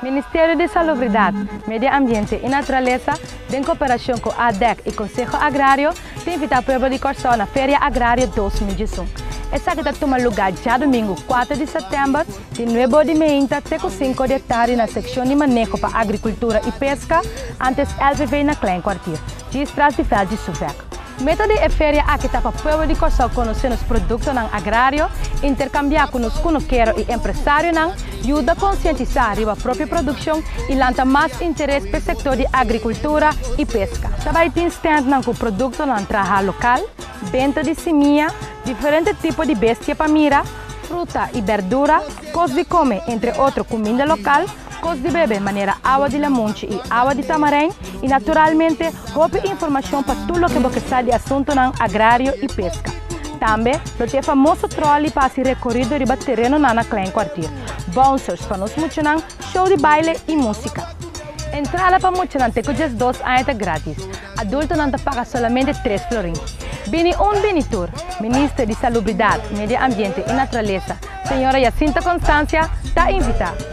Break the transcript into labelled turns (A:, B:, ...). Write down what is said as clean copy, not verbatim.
A: Ministerio di Salubridat, Medio Ambiente i Naturalesa, den koperashon ku ADEC i Konseho Agrario, ta invitá pueblo di Kòrsou na Feria Agrario 2011. Esaki ta tuma lugá djadumingu 4 di sèptèmber, di nuebe or di meinta te ku sinku or di e tardi na Sekshon di Maneho pa Agrikultura i Peska, antes LVV na Klein Kwartier, djis tras di vèlt di Suvek. Meta di e feria aki ta pa pueblo di Kòrsou konosé nos produktonan agrario, interkambiá ku nos kunukero i empresarionan, yuda konsientisá riba propio produkshon i lanta mas interes p'e sektor di agrikultura i peska. Ta bai tin stèntnan ku produktonan trahá lokal, benta di simia, diferente tipo di bestia pa mira, fruta i bèrdura, kos di kome, entre otro kuminda lokal, Kos di bebe manera awa di lamunchi i awa di tamarein i naturalmente hopi informashon pa tur loke bo ke sa di asuntunan agrario i peska. Tambe lo tin e famoso tròli pa hasi rekorido riba terenonan na Klein Kwartier, bouncers pa nos muchanan, show di baile i músika. Entrada pa muchanan te ku 12 aña ta grátis, adultonan ta paga solamente tres florin. Bini un bini tur! Minister di Salubridat, Medio Ambiente i Naturalesa, señora Jacinta Constancia, ta invitá.